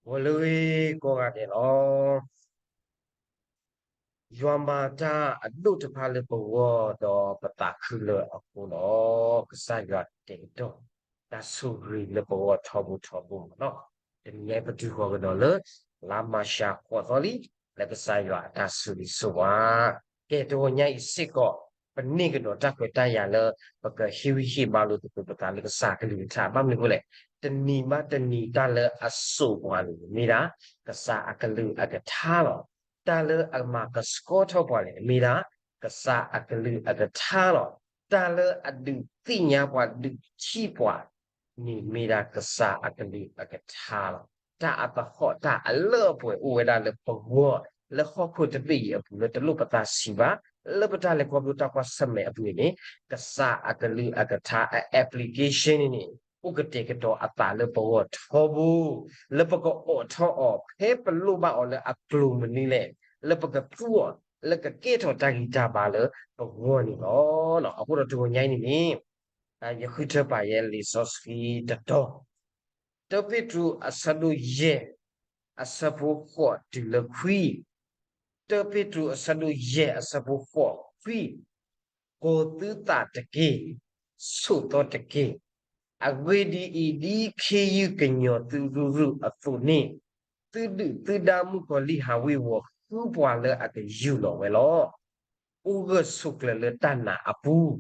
ဂီၤလၢအဂ့ၤကိးဂၤဒဲးလီၤ. ယွၤမၤတၢ်အဒိၣ်တဖၣ်လၢပဂီၢ်ဒီးပသးခုလၢအဃိလီၤ. ကစၢ်ယွၤကတဲာ်ကတီၤတၢ်ဆိၣ်ဂ့ၤလၢပဂီၢ်ထီဘိထီဘိလီၤ. တနံၤညါပတုၤဃီၤကဒီးလၢ လါမၢ်ၡးဃိးသီလံ, လၢကစၢ်ယွၤအတၢ်ဆိၣ်ဂ့ၤဆိၣ်ဝါ ကဲတဂီၤညါအံၤစ့ၢ်ကီး ပန့ၢ်ကဒီးတၢ်ခွဲးတၢ်ယာ်လၢ ပကဟ့ၣ်ဂံၢ်ဟ့ၣ်ဘါလိာ်သကိးပသးလၢကစၢ်အကလုၢ်ကထါ ဘၣ်မနုၤအဃိလဲၣ်, တနံၤဘၣ်တနံၤတၢ်လၢအစိာ်ပှၤန့ၣ် မ့ၢ်ဒၣ် ကစၢ်အကလုၢ်အကထါလီၤ. တၢ်လၢအမၤကဆှီထီၣ်ပှၤန့ၣ် မ့ၢ်ဒၣ် ကစၢ်အကလုၢ်အကထါလီၤ. တၢ်လၢအဒုးသ့ၣ်ညါပှၤဒုးထံၣ်ပှၤန့ၣ် မ့ၢ်ဒၣ်ကစၢ်အကလုၢ်အကထါလီၤ. တၢ်အသဟီၣ်တၢ်အလၢအပှဲၤအိၣ်ဝဲဒၣ်လၢပဂီၢ် လၢဟီၣ်ခိၣ်တဘ့ၣ်အံၤအပူၤ လၢတလိၣ်ပသးဆံးဘၣ်, လၢပတၢ်လဲၤခီဖျိတၢ်ကွၢ်ဆၢၣ်မဲာ်အပူၤန့ၣ် ကစၢ်အကလုၢ်အကထါအ application န့ၣ် အိၣ်ကတဲာ်ကတီၤအသးလၢပဂီၢ်ထီဘိ, လၢပကအိးထီၣ်အီၤ ဖဲပလိၣ်ဘၣ်အီၤလၢအကျိၤမနုၤလဲၣ်, လၢပကသူအီၤ လၢကကဲထီၣ်တၢ်ဂံၢ်တၢ်ဘါလၢပဂီၢ်န့ၣ်လီၤ. အဃိဒီးတဂီၤညါအံၤန့ၣ်န့ၣ် ယဃုထၢပာ်ယဲလံာ်စီဆှံတတီၤ, တၢပ့းတရူးအဆၢဒိၣ်ယဲၢ် အဆၢဖိဃိးတုၤလၢခွံ, တၢပ့းတရူးအဆၢဒိၣ်ယဲၢ်အဆၢဖိဃိးခွံ, ကိးသုသးတက့ၢ်, ဆိးသီတက့ၢ်. အဂ့ၢ်ဒ်အံၤ, ဒ်ခ့ယုၢ်ကညီၤသုရုၢ်ရုၢ်အသိးန့ၣ်, သုဒုၣ်သုဒါမုၣ်ကီၤလံၢ်ဟးဝ့ၤဝီၤဃုပှၤလၢအကယူၢ်လီၤဝဲလီၤ. အိၣ်ဂၢၢ်ဆိးကျၢၤလၢတၢ်နာ်အပူၤ,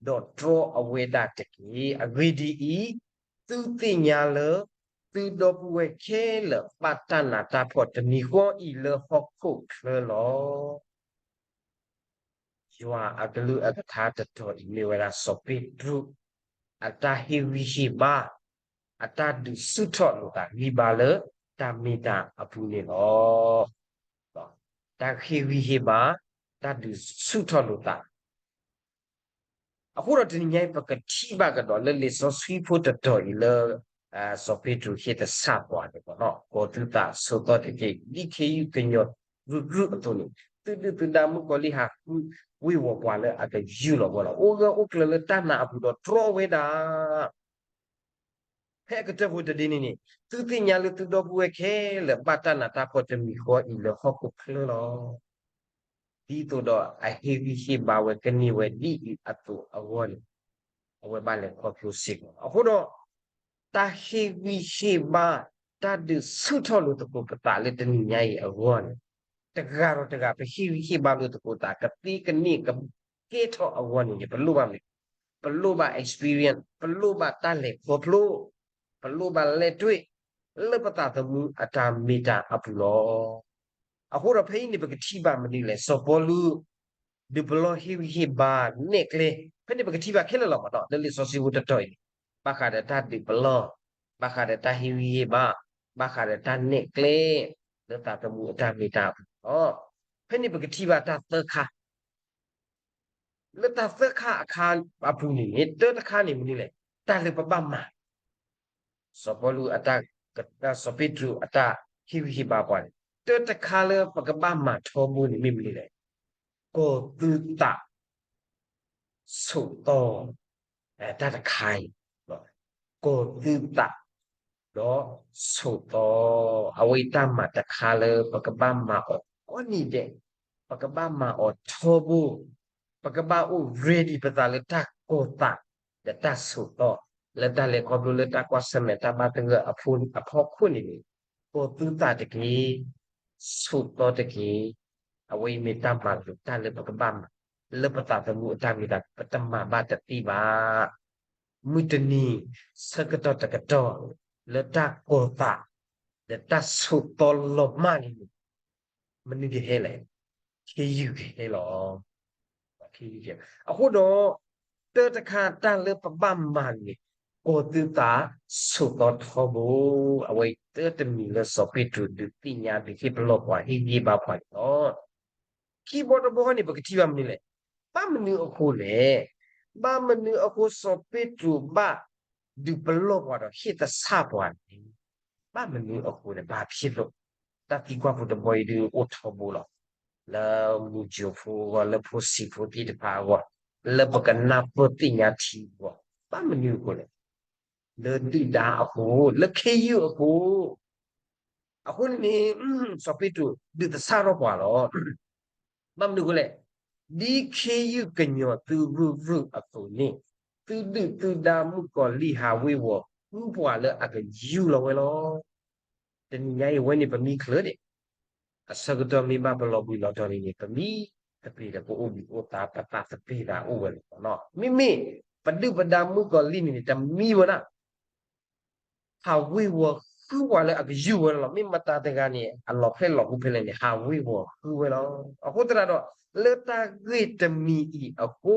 ဒီးတြီအဝဲဒၣ်တက့ၢ်. အဂ့ၢ်ဒ်အံၤ, သုသ့ၣ်ညါလၢ သုဒီပုၢ်ဝဲၢ်ခဲလၢာ်ဘၣ်တၢ်နးတၢ်ဖှီၣ်တမံၤဃီအံၤလၢဟီၣ်ခိၣ်ချၢလီၤ. ယွၤအကလုၢ်အကထါတတီၤအံၤ မ့ၢ်ဝဲဒၣ်စီၤပ့းတရူး အတၢ်ဟ့ၣ်ဂံၢ်ဟ့ၣ်ဘါ, အတၢ်ဒုးဆူၣ်ထီၣ်လိာ်သးဂံၢ်ဘါလၢတၢ်မ့ၢ်တၢ်အပူၤန့ၣ်လီၤ. တၢ်ဟ့ၣ်ဂံၢ်ဟ့ၣ်ဘါ, တၢ်ဒုးဆူၣ်ထီၣ်လိာ်သး အဃိဒီးတနံၤညါအံၤ ပကထံၣ်ဘၣ်ကဒီးလၢလံာ်စီဆှံဖိတတီၤအံၤလၢ စီၤပ့းတရူးဟ့ၣ်သဆၣ်ပှၤန့ၣ်လီၤ. ကိးသုသးဆိးသီတက့ၢ်, ဒ်ခ့ယုၢ်ကညီၤရုၢ်ရုၢ်အသိးန့ၣ်, သုဒုၣ်သုဒါမုၣ်ကီၤလံၢ်ဟးဃုဝ့ၤဝီၤပှၤလၢအကယူၢ်လီၤဝဲလီၤ. အိၣ်ဂၢၢ်အိၣ်ကျၢၤလၢတၢ်နာ်အပူၤဒီးတြီဝဲဒၣ် ဖဲအကတၢၢ်ဖိတဒ့န့ၣ်န့ၣ်, သုသ့ၣ်ညါလၢသုဒီပုၢ်ဝဲၢ်ခဲလၢာ်ဘၣ်တၢ်နးတၢ်ဖှီၣ်တမံၤဃီအံၤလၢဟီၣ်ခိၣ်ချၢလီၤ. ဒ်သိးဒီးအဟ့ၣ်ဂံၢ်ဟ့ၣ်ဘါဝဲကန့ၢ်ဝဲဒ်အံၤအသိးအဂီၢ်န့ၣ်, အဝဲဘၣ်လဲၤခီဖျိစ့ၢ်ကီး. အဃိဒီး တၢ်ဟ့ၣ်ဂံၢ်ဟ့ၣ်ဘါ, တၢ်ဒုးဆူၣ်ထီၣ်လိာ်သကိးပသးလၢတနံၤညါအံၤအဂီၢ်န့ၣ်, တဂၤဒီးတဂၤ ပဟ့ၣ်ဂံၢ်ဟ့ၣ်ဘါလိာ်သကိးသး ကသ့ကန့ၢ်ကကဲထီၣ်အဂီၢ်န့ၣ်န့ၣ် ပလိၣ်ဘၣ်မနုၤ, ပလိၣ်ဘၣ် experience, ပလိၣ်ဘၣ်တၢ်လဲၤခီဖျိ, ပလိၣ်ဘၣ်လဲၤတွ့ၣ် လၢပသးသမူအတၢ်မ့ၢ်တၢ်အပူၤလီၤ. အဃိဒီးဖဲအံၤန့ၣ် ပကထံၣ်ဘၣ်မနုၤလဲၣ်, စီၤပီလူး ဒုးပလီၢ်ဟ့ၣ်ဂံၢ်ဟ့ၣ်ဘါနဲၣ်ကျဲ, ဖဲန့ၣ်ပကထံၣ်ဘၣ်ခဲလၢာ်လီၤမးနီၤ, လၢလံာ်စီဆှံဖိတတီၤအံၤန့ၣ်, ဘၣ်ဃးဒီးတၢ်ဒုးပလီၢ်, ဘၣ်ဃးဒီးတၢ်ဟ့ၣ်ဂံၢ်ဟ့ၣ်ဘါ, ဘၣ်ဃးဒီးတၢ်နဲၣ်ကျဲ လၢသးသမူအတၢ်မ့ၢ်တၢ်အပူၤလီၤ. ဖဲန့ၣ်ပကထံၣ်ဘၣ်တၢ်သၢခါ လၢတၢ်သၢခါအခါအပူၤန့ၣ်န့ၣ်, တၢတခါန့ၣ်မနုၤလဲၣ်, တၢ်လၢပဘၣ်မၤ, စီၤပီလူးအတၢ်, စီၤပ့းတရူးအတၢ်ဟ့ၣ်ဂံၢ်ဟ့ၣ်ဘါပှၤန့ၣ်, တၢတခါလၢပကဘၣ်မၤထီဘိန့ၣ်မ့ၢ်မနုၤလဲၣ်, ကိးသုသး ဆိးသီ, တၢ်တခါအံၤ, ကိးသုသး ဒီးဆိးသီ, အဝဲအံၤတၢ်မၤတခါလၢပကဘၣ်မၤအီၤကိးနံၤဒဲး, ပကဘၣ်မၤအီၤထီဘိ, ပကဘၣ်အိၣ် ready ပသးလၢတၢ်ကိးသး ဒီးတၢ်ဆိးသီ, လၢတၢ်လဲၤခီဖျိလၢတၢ်ကွၢ်ဆၢၣ်မဲာ်တၢ်ဘၣ်သဂၢၢ်အဖီခိၣ်န့ၣ်န့ၣ်, ကိးသုသးတက့ၢ်, ဆိးသီတက့ၢ်. အဝဲအံၤမ့ၢ်တၢ်မၤလိာ်တၢ်လၢပကဘၣ်မၤ, လၢပသးသမူအတၢ်မ့ၢ်တၢ် ပတမၤဘၣ်တသ့ဘၣ်. မုၢ်တနံၤ ဆၢကတီၢ်တကတီၢ် လၢတၢ်ကိးသး ဒီးတၢ်ဆိးသီလီၤမၢ်န့ၣ်န့ၣ်, မနုၤကဟဲလဲၣ်, ခ့ယုၢ်ကဟဲလီၤ. ခ့ယုၢ်ကဟဲ, အဃိဒီး တၢတခါတၢ်လၢပဘၣ်မၤန့ၣ်, ကိးသုသး ဆိးသီထီဘိ, အဝဲအံၤတၢ်တမံၤလၢစီၤပ့းတရူးဒုးသ့ၣ်ညါဒုးဟ့ၣ်ပလီၢ်ပှၤဟ့ၣ်ဂံၢ်ဟ့ၣ်ဘါပှၤန့ၣ်လီၤ. ခံဘီတဘီန့ၣ် ပကထံၣ်ဘၣ်မနုၤလဲၣ်, ဘၣ်မနုၤအဃိလဲၣ်, ဘၣ်မနုၤအဃိစီၤပ့းတရူးဘၣ်ဒုးပလီၢ်ပှၤဒီးဟ့ၣ်သဆၣ်ပှၤန့ၣ်, ဘၣ်မနုၤအဃိလဲၣ်, ဘၣ်ဖဲသိး တၢ်သံကွၢ်ဖိတဘီအံၤဒုးအိၣ်ထီဘိလီၤ. လၢမုၢ်ကၠိဖိအဂီၢ်, လၢဖိဆံးဖိသ့ၣ်တဖၣ်အဂီၢ်, လၢပကနၢ်ပၢၢ်သ့ၣ်ညါထံအဂီၢ်, ဘၣ်မနုၤအဃိလဲၣ်, လၢဒုၣ်ဒါအဃိ, လၢခ့ယုၢ်အဃိ, အဃိန့ၣ်န့ၣ် စီၤပ့းတရူးဒုးသဆၣ်ထီၣ်ပှၤလီၤ. ဘၣ်မနုၤအဃိလဲၣ်, ဒ်ခ့ယုၢ်ကညီၤသုရုၢ်ရုၢ်အသိးန့ၣ်, သုဒုၣ်သုဒါမုၣ်ကီၤလံၢ်ဟးဝ့ၤဝီၤဃုပှၤလၢအကယူၢ်လီၤဝဲလီၤ. တနံၤညါအံၤဝဲန့ၣ်ပမံချၢဒံး, အဆၢကတီၢ်မ့ၢ်ဘၣ်ပလီၤဘှံးလီၤတီၤန့ၣ်န့ၣ် ပမံသပ့ၤဒီးပအိၣ်ဘှံးအိၣ်သါ ပသးသပ့ၤသးအိၣ်ဝဲလီၤ. မ့မ့ၢ်ပဒုၣ်ပဒါမုၣ်ကီၤလံၢ်န့ၣ်န့ၣ် တမံဝဲဒၣ် ဟးဝ့ၤဝီၤဃုပှၤလၢအကယူၢ်ဝဲလီၤ. မ့ၢ်မတၤတဂၤန့ၣ် အလီၤဖျဲၣ်လီၤဟူဖဲလဲၣ်န့ၣ် ဟးဝ့ၤဝီၤဃုဝဲလီၤ. အဃိသတးဒီး လၢတၢ်ဂ့ၢ်တမံၤအံၤအဃိ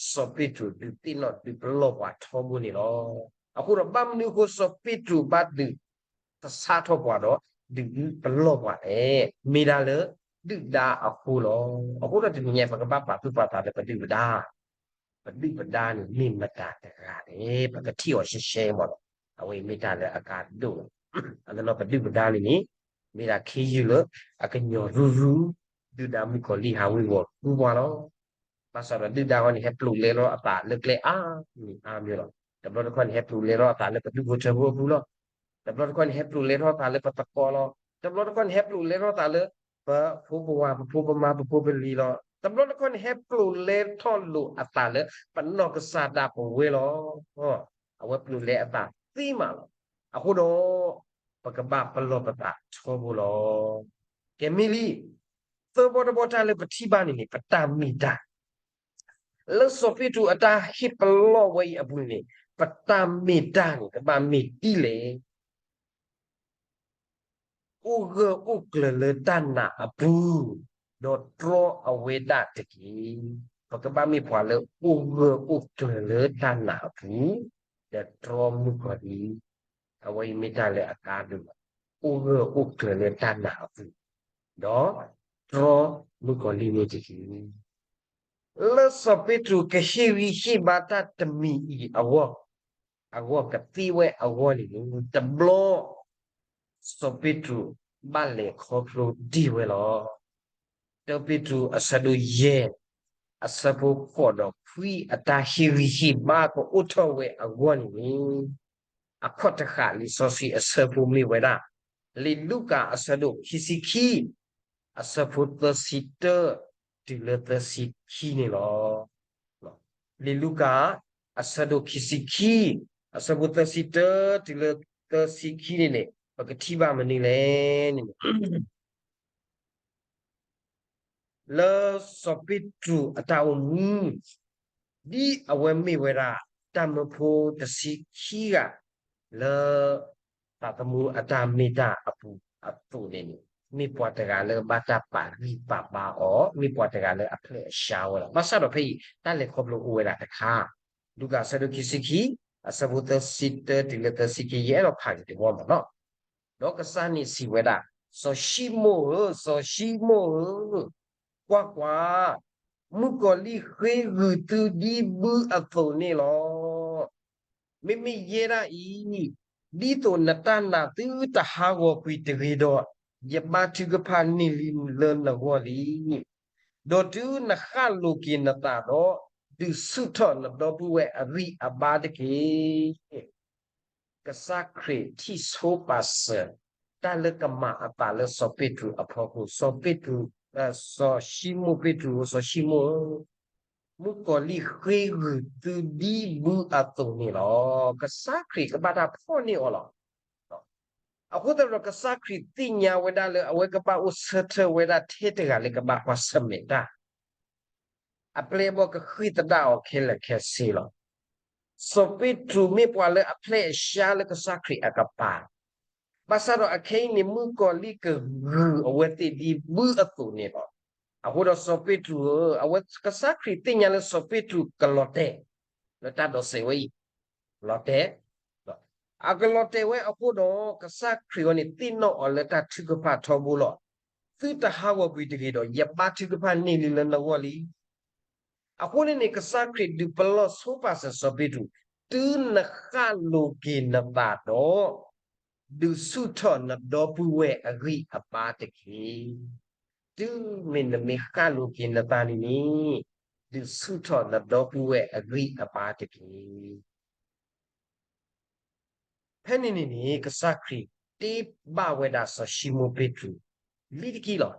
စီၤပ့းတရူးဒုးသ့ၣ်နီၣ်ဒုးပလီၢ်ပှၤထီဘိန့ၣ်လီၤ. အဃိဒီးဘၣ်မနုၤအဃိစီၤပ့းတရူးဘၣ်ဒုးသဆၣ်ထီၣ်ပှၤဒီး ဒုးပလီၢ်ပှၤလဲၣ်. မ့ၢ်ဒၣ်လၢဒုၣ်ဒါအဃိလီၤ. အဃိဒီးတနံၤညါအံၤ ပကဘၣ်ပာ်သူၣ်ပာ်သးလၢပဒုၣ်ပဒါ ပဒုၣ်ပဒါန့ၣ်မ့ၢ်မတၤတဂၤလဲၣ်. ပကထံၣ်အီၤရှဲရှဲမးလီၤ. အဝဲအံၤမ့ၢ်တၢ်လၢအကါဒိၣ်လီၤ. အသနီၣ်ပဒုၣ်ပဒါန့ၣ်န့ၣ် မ့ၢ်ဒၣ်ခ့ယုၢ်လၢအကညီၤရုၢ်ရုၢ်, ဒုၣ်ဒါမုၣ်ကီၤလံၢ်ဟးဝ့ၤဝီၤဃုပှၤလီၤ. ဘၣ်ဆၣ်ဒီးဒုၣ်ဒါအံၤန့ၣ် ဟဲပျိာ်လဲထီၣ်အသးလၢကျဲအါမံၤအါမံၤလီၤ. တဘျီတခီၣ်န့ၣ် ဟဲပျိာ်လဲထီၣ်အသးလၢပဒူၣ်ဖိထၢဖိအပူၤလီၤ. တဘျီတခီၣ်န့ၣ် ဟဲပျိာ်လဲထီၣ်အသးလၢပသကိးလီၤ. တဘျီတခီၣ်န့ၣ် ဟဲပျိာ်လဲထီၣ်အသးလၢ ပဖိပဝၤ ပဖိပမါ ပဖိပလံၤလီၤ. တဘျီတခီၣ်န့ၣ် ဟဲပျိာ်လဲထီၣ်လိာ်အသးလၢပနီၢ်ကစၢ်ဒၣ်ပဝဲလီၤ. အဝဲပျိာ်လဲအသးသ့မးလီၤ. အဃိဒီး ပကဘၣ်ပလီၢ်ပသးထီဘိလီၤ. ကဲမ့ၢ်လံ, သၢဘီတဘီတၢ်လၢပထံၣ်ဘၣ်န့ၣ်န့ၣ် ပတၢ်မ့ၢ်တၢ် လၢစီၤပ့းတရူးအတၢ်ဟ့ၣ်ပလီၢ်ဝဲအံၤအပူၤန့ၣ်န့ၣ် ပတၢ်မ့ၢ်တၢ်န့ၣ် ကဘၣ်မ့ၢ်ဒ်လဲၣ်. အိၣ်ဂၢၢ်အိၣ်ကျၢၤလၢတၢ်နာ်အပူၤ, ဒီးတြီအဝဲဒၣ်တက့ၢ်. ပကဘၣ်မ့ၢ်ပှၤလၢအိၣ်ဂၢၢ်အိၣ်ကျၢၤလၢတၢ်နာ်အပူၤ, ဒီးတြီမုၣ်ကီၤလံၢ်, အဝဲအံၤမ့ၢ်တၢ်လၢအကါဒိၣ်လီၤ. အိၣ်ဂၢၢ်အိၣ်ကျၢၤလၢတၢ်နာ်အပူၤ, ဒီးတြီမုၣ်ကီၤလံၢ်န့ၣ်တက့ၢ်. လၢစီၤပ့းတရူးကဟ့ၣ်ဂံၢ်ဟ့ၣ်ဘါတၢ်တမံၤအံၤအဂီၢ်, အဂီၢ်ကသ့ဝဲအဂီၢ်န့ၣ်န့ၣ် တဘျီ စီၤပ့းတရူးဘၣ်လဲၤခီဖျိဒံးဝဲလီၤ. တၢ်ပ့းတရူးအဆၢဒိၣ်ယဲၢ်, အဆၢဖိဃိးဒီးခွံအတၢ်ဟ့ၣ်ဂံၢ်ဟ့ၣ်ဘါကအိၣ်ထီၣ်ဝဲအဂီၢ်န့ၣ်န့ၣ် အခီၣ်တဃာ်လံာ်စီဆှံအဆၢဖိမ့ၢ်ဝဲဒၣ် လံာ်လူၤကၣ်အဆၢဒိၣ်ခံဆံခံ, အဆၢဖိသၢဆံတၢ တုၤလၢသၢဆံခံန့ၣ်လီၤ. လံာ်လူၤကၣ် အဆၢဒိၣ်ခံဆံခံ, အဆၢဖိသၢဆံတၢ တုၤလၢသၢဆံခံန့ၣ်န့ၣ် ပကထံၣ်ဘၣ်မနုၤလဲၣ်န့ၣ်န့ၣ် လၢစီၤပ့းတရူးအတၢ်အိၣ်မူ ဒ်အဝဲမ့ၢ်ဝဲဒၣ် တၢ်မၢဖိတဆံခံဂၤ လၢ သးသမူအတၢ်မ့ၢ်တၢ်အပူၤအသိးန့ၣ်န့ၣ် မ့ၢ်ပှၤတဂၤလၢဘၣ်တၢ်ပာ်ဂံၢ်ပာ်ဘါအီၤ, မ့ၢ်ပှၤတဂၤလၢအဖျဲးအဆှါဝဲလီၤ. ဘၣ်ဆၣ်ဒီးဖဲအံၤ တၢ်လဲၤခီဖျိအိၣ်ဝဲဒၣ်တခါ, လူၤကၣ်အဆၢဒိၣ်ခံဆံခံ, အဆၢဖိသၢဆံတၢ တုၤလၢသၢဆံခံ ယအဲၣ်ဒိးဖးက့ၤတဝီမးနီၤ. ဒီးကစၢ်န့ၣ်စံးဝဲဒၣ်, စီၤၡံမိၣ်ဧၢ, စီၤၡံမိၣ်ဧၢ, ကွၢ်ကွၢ်, မုၣ်ကီၤလံၢ်ဃ့ဂုာ်သုဒ်ဘုအသိးန့ၣ်လီၤ. မ့မ့ၢ်ယဲဒၣ်အံၤ, ဒ်သိးနတၢ်နာ်သုတဟးဂီၤကွံာ်တဂ့ၤဒီး, ယဘါထုကဖၣ်န့ၢ်လံလၢနဂီၢ်လံ. ဒီးတုၤနဃၣ်လိၤက့ၤနသးဒီး, ဒုးဆူၣ်ထီၣ်နဒီပုၢ်ဝဲၢ်အဂံၢ်အဘါတက့ၢ်. ကစၢ်ခရံာ်ထံၣ်ဆိပာ်စၢၤ တၢ်လၢကမၤအသးလၢစီၤပ့းတရူးအဖီခိၣ်, စီၤပ့းတရူး, စီၤၡံမိၣ်ပ့းတရူး, စီၤၡံမိၣ်ဧၢ, မုၣ်ကီၤလံၢ်ဃ့ဂုာ်သုဒ်ဘုအသိးန့ၣ်လီၤ. ကစၢ်ခရံာ်ကဘၣ်တၢ်ဖီၣ်န့ၢ်အီၤလီၤ. အဃိသတးဒီး ကစၢ်ခရံာ်သ့ၣ်ညါဝဲဒၣ်လၢအဝဲကဘၣ်အိၣ်ဆၢထၢၣ်ဝဲဒၣ်ထဲတဂၤလၢကဘၣ်ကွၢ်ဆၢၣ်မဲာ်တၢ် အပျဲၢ်အဘီၣ်ကဃ့ၢ်သဒၣ်အီၤခဲလၢာ်ခဲဆ့လီၤ. စီၤပ့းတရူးမ့ၢ်ပှၤလၢအဖျဲးအဆှါလၢကစၢ်ခရံာ်အကပၤ, ဘၣ်ဆၣ်ဒီးအခဲအံၤန့ၣ် မုၣ်ကီၤလံၢ်ကဂုာ်အဝဲသ့ၣ်ဒ်ဘုအသိးန့ၣ်လီၤ. အဃိဒီးစီၤပ့းတရူးဧၢ, အဝဲကစၢ်ခရံာ်သ့ၣ်ညါလၢစီၤပ့းတရူးကလီၤတဲာ် လၢတၢ်ဒိးစဲးဝဲအံၤ, လီၤတဲာ် အကလီၤတဲာ်ဝဲအဃိဒီး ကစၢ်ခရံာ်အံၤန့ၣ် သ့ၣ်နီၣ်အီၤလၢတၢ်ထုကဖၣ်ထီဘိလီၤ. သုတဟးဂီၤကွံာ်တဂ့ၤဒီး ယဘါထုကဖၣ်န့ၢ်လံလၢနဂီၢ်လံ. အဃိန့ၣ်န့ၣ် ကစၢ်ခရံာ်ဒုးပလီၢ်ဆိပာ်စၢၤစီၤပ့းတရူး, တုၤနဃၣ်လိၤက့ၤနသးဒီး ဒုးဆူၣ်ထီၣ်နဒီပုၢ်ဝဲၢ်အဂံၢ်အဘါတက့ၢ်. တုၤမ့ၢ်နမ့ၢ်ဃၣ်လိၤက့ၤနသးန့ၣ်န့ၣ်, ဒုးဆူၣ်ထီၣ်နဒီပုၢ်ဝဲၢ်အဂံၢ်အဘါတက့ၢ်. ဖဲန့ၣ်န့ၣ်န့ၣ် ကစၢ်ခရံာ် တ့ဘၣ်ဝဲဒၣ်စီၤၡံမိၣ်ပ့းတရူး လံတက့ၢ်လီၤ.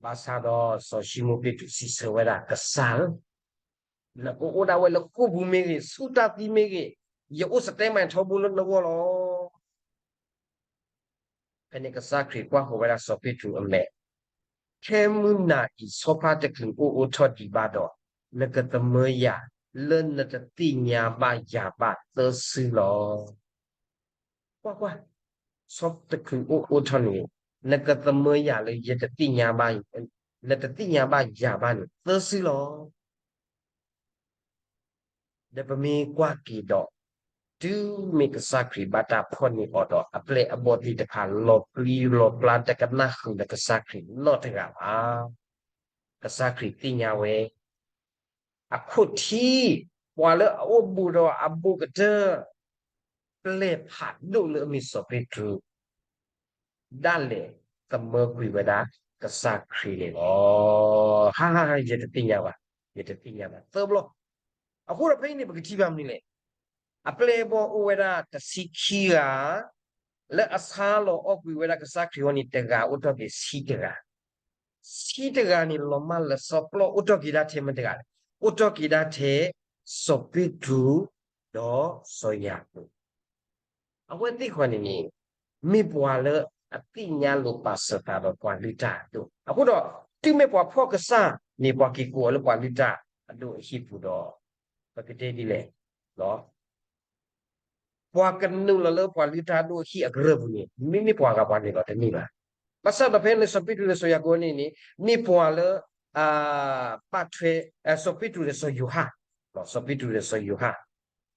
ဘၣ်ဆၣ်ဒီးစီၤၡံမိၣ်ပ့းတရူးစံးဆၢဝဲဒၣ် ကစၢ်ဧၢ, နကအိၣ်ဒၣ်ဝဲလၢဃိာ်ပူၤမ့ၢ်ဂ့ၤ, ဆူတၢ်သံမ့ၢ်ဂ့ၤ, ယအိၣ်စတဲမၤထီဘိလၢနဂီၢ်လီၤ. ဖဲန့ၣ်ကစၢ်ခရံာ်ကွၢ်ဃီၤဝဲဒၣ်စီၤပ့းတရူးအမဲာ်, ခဲမုၢ်နၤအံၤ ဆီဖါတချုးအိၣ်အိးထီၣ်ဒံးဘၣ်ဒီး, နကသမၢယၤလၢနတသ့ၣ်ညါဘၣ်ယၤဘၣ်သၢစုလီၤ. ကွၢ်ကွၢ်, ဆီတချုးအိၣ်အိးထီၣ်န့ၣ်, နကသမၢယၤလၢယတသ့ၣ်ညါဘၣ်, နတသ့ၣ်ညါဘၣ်ယၤဘၣ်န့ၣ် သၢစုလီၤ. ဒီးပမ့ၢ်ကွၢ်က့ၤဒီး, တုၤမ့ၢ်ကစၢ်ခရံာ်ဘၣ်တၢ်ဖီၣ်န့ၢ်အီၤဒီး အပျဲၢ်အဘီၣ်သ့ၣ်တဖၣ် လီၤပျံၤလီၤပျါ တကနၣ်ဃုာ်လၢကစၢ်ခရံာ်နီတဂၤဘၣ်. ကစၢ်ခရံာ်သ့ၣ်ညါဝဲ, အခိၣ်ထံး, ပှၤလၢအအိၣ်ဘူးဒီးအဘူးကတၢၢ်, ပျဲၢ်ဖးဒိၣ်လၢအမ့ၢ်စီၤပ့းတရူး ဒၣ်လဲာ်သမၢကွံာ်ဝဲဒၣ်ကစၢ်ခရံာ်န့ၣ်လီၤ. ဟါ, ယတသ့ၣ်ညါဘၣ်, ယတသ့ၣ်ညါဘၣ် သၢဘျီ. အဃိဒီးဖဲအံၤန့ၣ် ပကထံၣ်ဘၣ်မနုၤလဲၣ်. အပျဲၢ်အဘီၣ်အိၣ်ဝဲဒၣ်တဆံခံဂၤ, လၢအဆါလီၤအီၣ်ကွံာ်ဝဲဒၣ်ကစၢ်ခရံာ်အဂီၢ်န့ၣ် တဂၤအိၣ်ထီၣ်က့ၤဆံတဂၤ, ဆံတဂၤန့ၣ် လီၤမၢ်လၢစီၤပျီ အိၣ်ထီၣ်က့ၤဒၣ်ထဲမတၤတဂၤလဲၣ်, အိၣ်ထီၣ်က့ၤဒၣ်ထဲ စီၤပ့းတရူး ဒီးစီၤယၤကိာ် အဝဲသ့ၣ်ဃီန့ၣ်န့ၣ် မ့ၢ်ပှၤလၢအသ့ၣ်ညါလိာ်ပာ်စၢၤသးဒီးပှၤလုၢ်တၢ်အဒိၣ်. အဃိဒီး တုၤမ့ၢ်ပှၤဖီၣ်ကစၢ်န့ၣ် ပှၤက့ၤကိးအီၤလၢပှၤလုၢ်တၢ်အဒိၣ်အဟံၣ်ပူၤဒီး ပကတဲဒ်လဲၣ်, ပှၤကနုာ်လီၤလၢပှၤလုၢ်တၢ်အဒိၣ်အဟံၣ်အကရၢၢ်ပူၤန့ၣ် မ့မ့ၢ်ပှၤဂၤပှၤနုာ်လီၤတန့ၢ်ဘၣ်. ဘၣ်ဆၣ်ဒီးဖဲလၢစီၤပ့းတရူးလၢစီၤယၤကိာ်န့ၣ်န့ၣ် မ့ၢ်ပှၤလၢ ဘၣ်ထွဲ စီၤပ့းတရူးဒီးစီၤယိၤဟၣ်, စီၤပ့းတရူးဒီးစီၤယိၤဟၣ်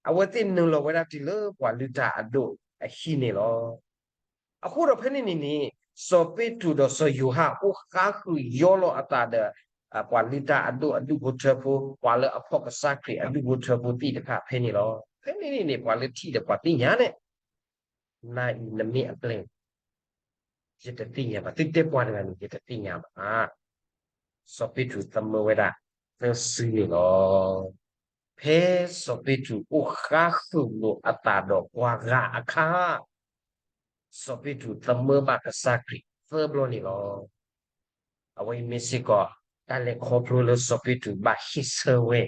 အဝဲသ့ၣ်နုာ်လီၤဝဲဒၣ်တုၤလၢပှၤလုၢ်တၢ်အဒိၣ်အဟံၣ်န့ၣ်လီၤ. အဃိဒီးဖဲန့ၣ်န့ၣ်န့ၣ် စီၤပ့းတရူးဒီးစီၤယိၤဟၣ် အိၣ်ဃါဃုာ်ယီလီၤအသးဒီး ပှၤလုၢ်တၢ်အဒိၣ်အဒူၣ်ဖိထၢဖိ, ပှၤလၢအဖီၣ်ကစၢ်ခရံာ်အဒူၣ်ဖိထၢဖိသ့ၣ်တဖၣ်ဖဲန့ၣ်လီၤ. ဖဲန့ၣ်န့ၣ်န့ၣ် ပှၤလၢထံၣ်ဒီးပှၤသ့ၣ်ညါန့ၣ် နၤအံၤနမ့ၢ်အပျဲၢ် ယတသ့ၣ်ညါဘၣ်, သုတဲပှၤတဂၤန့ၣ် ယတသ့ၣ်ညါဘၣ်. စီၤပ့းတရူးသမၢဝဲဒၣ်သၢစုန့ၣ်လီၤ. ဖဲစီၤပ့းတရူးအိၣ်ဃါဃုာ်လိာ်အသးဒီးပှၤဂၤအခါ, စီၤပ့းတရူးသမၢဘၣ်ကစၢ်ခရံာ်သၢဘျီန့ၣ်လီၤ. အဝဲအံၤမ့ၢ်စ့ၢ်ကီး တၢ်လဲၤခီဖျိလၢစီၤပ့းတရူးဘၣ်ဟ့ၣ်ဆၢဝဲ,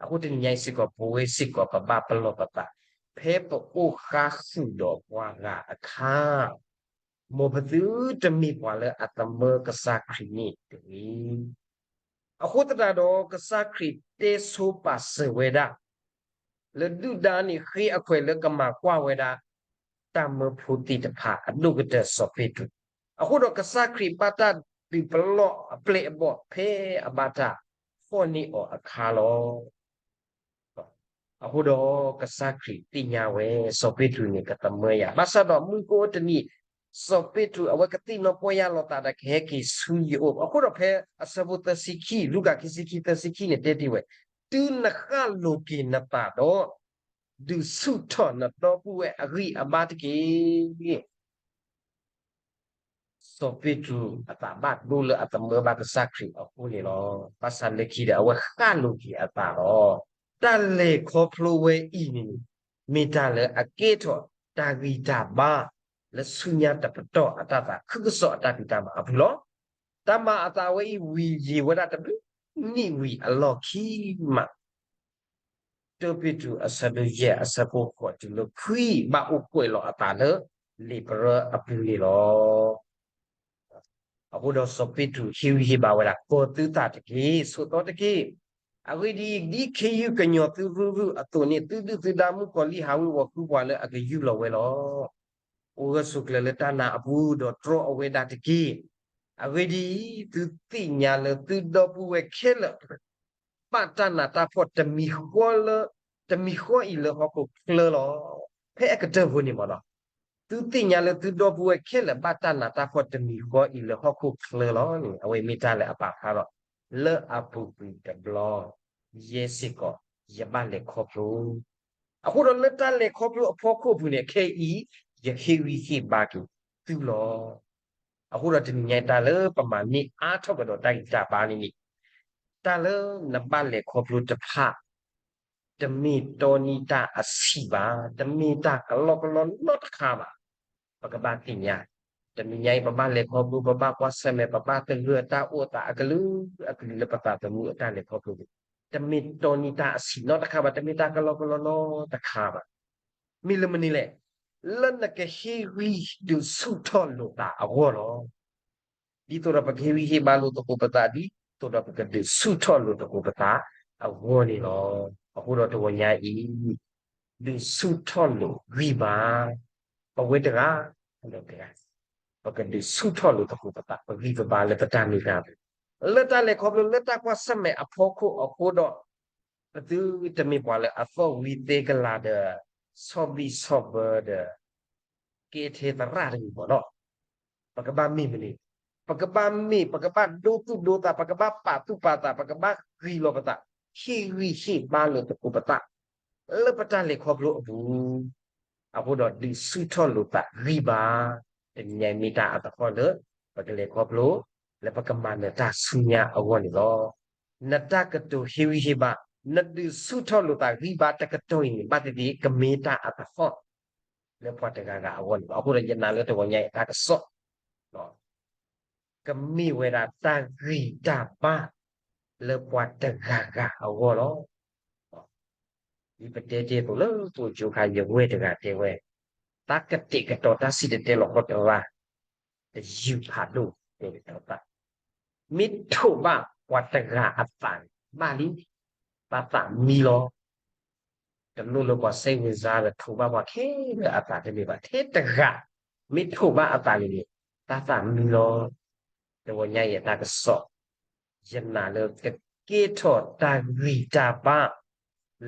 အဃိတနံၤညါအံၤစ့ၢ်ကီး ပဝဲစ့ၢ်ကီး ပဘၣ်ပလီၢ်ပသး, ဖဲပအိၣ်ဃါဃုာ်ဒီးပှၤဂၤအခါ မ်ပသုတမ့ၢ်ပှၤလၢအသမၢကစၢ်ခရံာ်န့ၣ်တဂ့ၤ. အဃိသတးဒီး ကစၢ်ခရံာ်တဲဆိပာ်စၢၤဝဲဒၣ် လၢဒုၣ်ဒါန့ၣ် ဃ့အခွဲးလၢကမၤကွၢ်ဝဲဒၣ် တၢ်မၢဖိသ့ၣ်တဖၣ်အဒိၣ်ကတၢၢ်စီၤပ့းတရူး, အဃိဒီးကစၢ်ခရံာ်ဘၣ်တၢ်ဒုးပလီၢ်အပျဲၢ်အဘီၣ်ဖဲအဘၣ်တၢ်ဖီၣ်န့ၢ်အီၤအခါလီၤ. အဃိဒီးကစၢ်ခရံာ်သ့ၣ်ညါဝဲ စီၤပ့းတရူးန့ၣ်ကသမၢယၤ, ဘၣ်ဆၣ်ဒီးမုၢ်ကအိၣ်တနံၤ စီၤပ့းတရူးအဝဲကသ့ၣ်နီၣ်ပီၢ်ယၢ်လီၤသးဒီးကဟဲက့ၤဆူယအိၣ်, အဃိဒီးဖဲအဆၢဖိသၢဆံခံ, လူၤကၣ်ခံဆံခံ သၢဆံခံန့ၣ်တဲတ့ၢ်ဝဲ, တုၤနဃၣ်လိၤက့ၤနသးဒီး ဒုးဆူၣ်ထီၣ်နဒီပုၢ်ဝဲၢ်အဂံၢ်အဘါတက့ၢ်. စီၤပ့းတရူးအသးဘၣ်ဒိလၢအသမၢဘၣ်ကစၢ်ခရံာ်အဃိန့ၣ်လီၤ. ဘၣ်ဆၣ်လၢခံဒီးအဝဲဃၣ်လိၤက့ၤအသးလီၤ. တၢ်လဲၤခီဖျိဝဲအံၤန့ၣ် မ့ၢ်တၢ်လၢအကဲထီၣ်တၢ်ဂံၢ်တၢ်ဘါ လၢဆူညါတပတီၢ်အတၢ်သးခုကစီၣ်အတၢ်ဖံးတၢ်မၤအပူၤလီၤ. တၢ်မၤအသးဝဲအံၤဝံၤယံာ်ဝဲဒၣ်တဘျုးနံၣ်ဝံၤအလီၢ်ခံမး တၢပ့းတရူးအဆၢဒိၣ်ယဲၢ်အဆၢဖိဃိးတုၤလၢခွံ ဘၣ်အိၣ်ကွဲးလီၤအသးလၢလံာ်ပရၢအပူၤန့ၣ်လီၤ. အဃိဒီးစီၤပ့းတရူးဟ့ၣ်ဂံၢ်ဟ့ၣ်ဘါဝဲဒၣ် ကီၤသုသးတက့ၢ်, ဆိးသီတက့ၢ်. အဂ့ၢ်ဒ်အံၤ, ဒ်ခ့ယုၢ်ကညီၤသုရုၢ်ရုၢ်အသိးန့ၣ် သုဒုၣ်သုဒါမုၣ်ကီၤလံၢ်ဟးဝ့ၤဝီၤဃုပှၤလၢအကယူၢ်လီၤဝဲလီၤ. အိၣ်ဂၢၢ်ဆိးကျၢၤလၢတၢ်နာ်အပူၤ ဒီးတြီအဝဲဒၣ်တက့ၢ်. အဂ့ၢ်ဒ်အံၤ, သုသ့ၣ်ညါလၢသုဒီပုၢ်ဝဲၢ်ခဲလၢာ် ဘၣ်တၢ်နးတၢ်ဖှီၣ်တမံၤဃီလၢ တမံၤဃီအံၤလၢဟီၣ်ခိၣ်ချၢလီၤ. ဖဲအကတၢၢ်ဖိန့ၣ်မ့ၢ်နီၤ, သုသ့ၣ်ညါလၢသုဒီပုၢ်ဝဲၢ်ခဲလၢာ်ဘၣ်တၢ်နးတၢ်ဖှီၣ်တမံၤဃီအံၤလၢဟီၣ်ခိၣ်ချၢလီၤန့ၣ် အဝဲမ့ၢ်တၢ်လၢအပာ်ဖျါထီၣ် လၢအပူၤကွံာ်တဘျီ ယဲစ့ၢ်ကီး ယဘၣ်လဲၤခီဖျိ အဃိဒီးလၢတၢ်လဲၤခီဖျိအဖီခိၣ်အပူၤန့ၣ် ခဲအံၤ ယဟ့ၣ်ဂံၢ်ဟ့ၣ်ဘါက့ၤသုလီၤ. အဃိဒီးတနံၤညါအံၤတၢ်လၢပမၤန့ၢ်အါထီၣ်ကဒီးတၢ်ဂံၢ်တၢ်ဘါန့ၣ်န့ၣ်, တၢ်လၢနဘၣ်လဲၤခီဖျိတဖၣ် တမ့ၢ်တီနံၤတၢ်အဆံးဘၣ်, တမ့ၢ်တၢ်ကလီကလီနီတခါဘၣ်. ပကဘၣ်သ့ၣ်ညါ, တနံၤညါအံၤ ပဘၣ်လဲၤခီဖျိ ပဘၣ်ကွၢ်ဆၢၣ်မဲာ် ပဘၣ်သဂၢၢ်တၢ်အိၣ်သးအကလုာ်ကလုာ်လၢပသးသမူအတၢ်လဲၤခီဖျိန့ၣ်, တမ့ၢ်တီနံၤတၢ်အဆံးနီတခါဘၣ်, တမ့ၢ်တၢ်ကလီကလီနီတခါဘၣ်. မ့ၢ်လၢမနုၤလဲၣ်, လၢနကဟ့ၣ်ဂံၢ်ဒုးဆူၣ်ထီၣ်လိာ်သးအဂီၢ်လီၤ. ဒ်သိးဒီးပကဟ့ၣ်ဂံၢ်ဟ့ၣ်ဘါလိာ်သကိးပသး, ဒ်သိးဒီးပကဒုးဆူၣ်ထီၣ်လိာ်သကိးပသးအဂီၢ်န့ၣ်လီၤ. အဃိဒီးတဂီၤညါအံၤ ဒုးဆူၣ်ထီၣ်လိာ်ဂံၢ်ဘါ ပဝဲတဂၤဒီးတဂၤ, ပကဒုးဆူၣ်ထီၣ်လိာ်သကိးပသး ပဂံၢ်ပဘါလၢပတၢ်မ့ၢ်တၢ်တီ, လၢတၢ်လဲၤခီဖျိလၢတၢ်ကွၢ်ဆၢၣ်မဲာ်အဖီခိၣ်အဃိဒီး, ပသုတမ့ၢ်ပှၤလၢအသီၣ်ဝံသဲကလၤဒီး ဆီၣ်ဘံၣ်ဆီၣ်ဘၢဒီး ကဲထဲသရၣ်တဂ့ၤမ့ၢ်နီၤ. ပကဘၣ်မ့ၢ်မနုၤ, ပကဘၣ်မ့ၢ် ပကဘၣ်ဒိသူၣ်ဒိသး, ပကဘၣ်ပာ်သူၣ်ပာ်သး, ပကဘၣ်ဂံၢ်လီၤပသး, ဟ့ၣ်ဂံၢ်ဟ့ၣ်ဘါလိာ်သကိးပသး လၢပတၢ်လဲၤခီဖျိအပူၤ, အဃိဒီးဒုးဆူၣ်ထီၣ်လိာ်သးဂံၢ်ဘါ, တနံၤညါအံၤမ့ၢ်တၢ်အသဟီၣ်လၢ ပကလဲၤခီဖျိ လၢပကမၤနၢၤတၢ်ဆူညါအဂီၢ်န့ၣ်လီၤ. နတၢ်ကတိၤဟ့ၣ်ဂံၢ်ဟ့ၣ်ဘါ, နဒုးဆူၣ်ထီၣ်လိာ်သးဂံၢ်ဘါတကတီၢ်အံၤန့ၣ် ဘၣ်သ့ၣ်သ့ၣ် ကမ့ၢ်တၢ်အသဟီၣ် လၢပှၤတဂၤဂၤအဂီၢ်န့ၣ်လီၤ. အဃိဒီးယနာ်လၢတဂီၤညါအံၤတၢ်ကစီၣ် ကမ့ၢ်ဝဲဒၣ်တၢ်ဂံၢ်တၢ်ဘါ လၢပှၤတဂၤဂၤအဂီၢ်လီၤ. ဒ်ပတဲတ့ၢ်အသိးလၢပအိၣ်ကၠိခါ ယဝဲၢ်တဂၤတဲဝဲ, တၢ်ကတဲာ်ကတီၤတၢ်စံၣ်တဲၤတဲလီၤဃီတရၣ်, တယုၢ်ဖးဒိၣ်တဲာ်ကတီၤတၢ်, မ့ၢ်ထိးဘၣ်ပှၤတဂၤအသးန့ၣ် ဘၣ်လံ, ဘၣ်သးမံလီၤ. တလိၣ်လၢပှၤစဲဝ့ၤစါဒီးထိးဘၣ်ပှၤခဲလၢာ်အသးတမ့ၢ်ဘၣ်, ထဲတဂၤ မ့ၢ်ထိးဘၣ်အသးန့ၣ်န့ၣ် တၢ်သးမံလီၤ. တဂီၤညါအံၤအတၢ်ကစီၣ် ယနာ်လၢကကဲထီၣ်တၢ်ဂံၢ်တၢ်ဘါ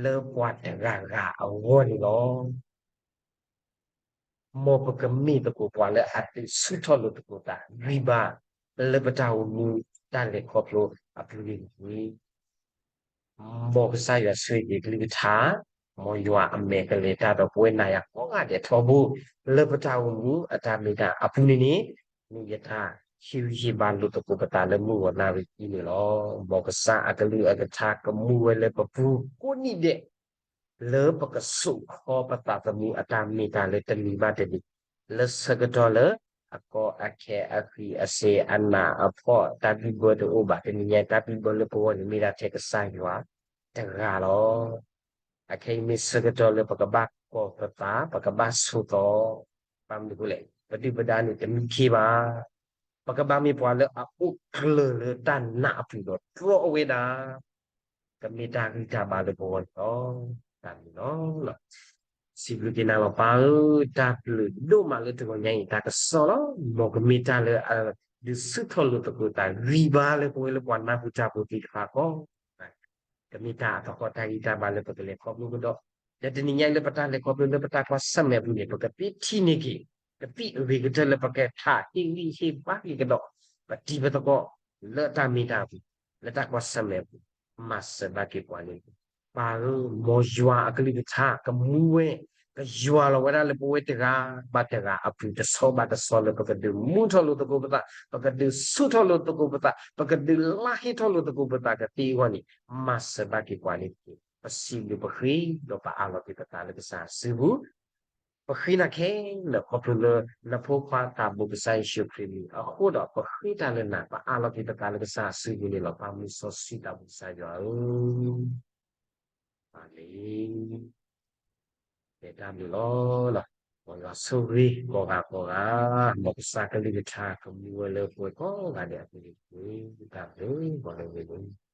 လၢပှၤတဂၤဂၤအဂီၢ်န့ၣ်လီၤ. မ်ပကမ့ၢ်သကိးပှၤလၢအဒုးဆူၣ်ထီၣ်လိာ်သကိးသးဂံၢ်ဘါ လၢပတၢ်အိၣ်မူတၢ်လဲၤခီဖျိအပူၤန့ၣ်တက့ၢ်. မ်ကစၢ်ယွၤဆိၣ်ဂ့ၤက့ၤအကလုၢ်ကထါ, မ်ယွၤအမဲာ်ကလဲၤတၢ်ဒီးပဝဲနၤယၤကိးဂၤဒဲးထီဘိ, လၢပတၢ်အိၣ်မူအတၢ်မ့ၢ်တၢ်အပူၤန့ၣ်န့ၣ်, မ့ၢ်ယတၢ်ဟ့ၣ်ဂံၢ်ဟ့ၣ်ဘါလိာ်သကိးပသးလၢမုၢ်ဂီၤနၣ်ရံၣ်အံၤန့ၣ်လီၤ. မ်ကစၢ်အကလုၢ်အကထါကမူဝဲလၢပပူၤကိးနံၣ်ဒဲး လၢပကစိာ်ခီပသးသမူအတၢ်မ့ၢ်တၢ်လၢတနံၤဘၣ်တနံၤ, လၢဆၢကတီၢ်လၢ အကီအခဲအဃံအစ့အနးအဖှီၣ် တၢ်ဘံၣ်ဘၢတအိၣ်ဘၣ်, တနံၤညါတၢ်ဘံၣ်ဘၢလၢပဂီၢ်န့ၣ်မ့ၢ်ဒၣ်ထဲကစၢ်ယွၤတဂၤလီၤ. အခဲအံၤမ့ၢ်ဆၢကတီၢ်လၢပကဘၣ်ကီၤပသး ပကဘၣ်ဆိးသီ, ဘၣ်မနုၤအဃိလဲၣ်, ပဒုၣ်ပဒါန့ၣ်တမံခ့ဘၣ်. ပကဘၣ်မ့ၢ်ပှၤလၢအအိၣ်ကျၢၤလၢတၢ်နးအပူၤဒီးတြီအဝဲဒၣ် ကမ့ၢ်တၢ်ဂံၢ်တၢ်ဘါလၢပဂီၢ်န့ၣ်လီၤ. တၢ်န့ၣ်လီၤ. စံးဘျုးက့ၤနၤလီၤပၢ်ဧၢ, တၢ်ဘျုးဒိၣ်မးလၢတဂီၤညါအံၤတၢ်ကစီၣ်လီၤ. မ်ကမ့ၢ်တၢ်လၢအဒုးဆူၣ်ထီၣ်လိာ်သကိးသးဂံၢ်ဘါလၢပဝဲလၢပှၤနၢ်ဟူတၢ်ဖိသ့ၣ်တဖၣ်အဂီၢ်, ကမ့ၢ်တၢ်အသဟီၣ်တၢ်ဂံၢ်တၢ်ဘါလၢပကလဲၤခီဖျိကဒီး, ဒီးတနံၤညါအံၤလၢပတၢ်လဲၤခီဖျိလၢပတၢ်ကွၢ်ဆၢၣ်မဲာ်အပူၤန့ၣ် ပကသ့ထံၣ်န့ၢ်က့ၤ ကသံၣ်အဂ့ၤကတၢၢ်လၢပကထးဟ့ၣ်ဂံၢ်ဟ့ၣ်ဘါက့ၤကဒီး ပတံၤပသကိး လၢတၢ်မ့ၢ်တၢ်အပူၤ, လၢတၢ်ကွၢ်ဆၢၣ်မဲာ်အပူၤ, မၤစၢၤဘၣ်က့ၤပှၤန့ၣ်, ပၢ်ဧၢ, မ်ယွၤအကလုၢ်ကထါကမူဝဲ, ကယွၤလီၤဝဲဒၣ်လၢပဝဲတဂၤဘၣ်တဂၤအပူၤ တဆီဘၣ်တဆီလၢပကဒုးမူထီၣ်လိာ်သကိးပသး, ပကဒုးဆူၣ်ထီၣ်လိာ်သကိးပသး, ပကဒုးလၢဟ့ၣ်ထီၣ်လိာ်သကိးပသးကသ့အဂီၢ်န့ၣ်, မၤစၢၤဘၣ်က့ၤပှၤန့ၣ်တက့ၢ်. ပစံးဘျုးပဃ့ဒီးပအၢၣ်လီၤက့ၤပသးလၢကစၢ်စုပူၤ ပဃ့နၤခဲလၢာ်ခီဖျိလၢ နဖိခွါသးဘိကစၢ်ယ့ၣ်ၡူးခရံာ်အမံၤအဃိဒီး ပဃ့တၢ်လၢနၤ ပအၢၣ်လီၤက့ၤပသးလၢကစၢ်အစုပူၤန့ၣ်လီၤ. ပၢ်မုၢ်စီဆှံသးဘိကစၢ်ယွၤဧၢ, အၤမ့ၣ်. ကဲတၢ်ဘျုးလီၤ. မ်ယွၤဆိၣ်ဂ့ၤကိးဂၤကိးဂၤ, မ်ကစၢ်ကလုၢ်ကထါကမူဝဲလၢပှဲၤကိးဂၤဒဲးအပူၤန့ၣ်တက့ၢ်. တၢ်ဘျုးလီၤလၢဝဲန့ၣ်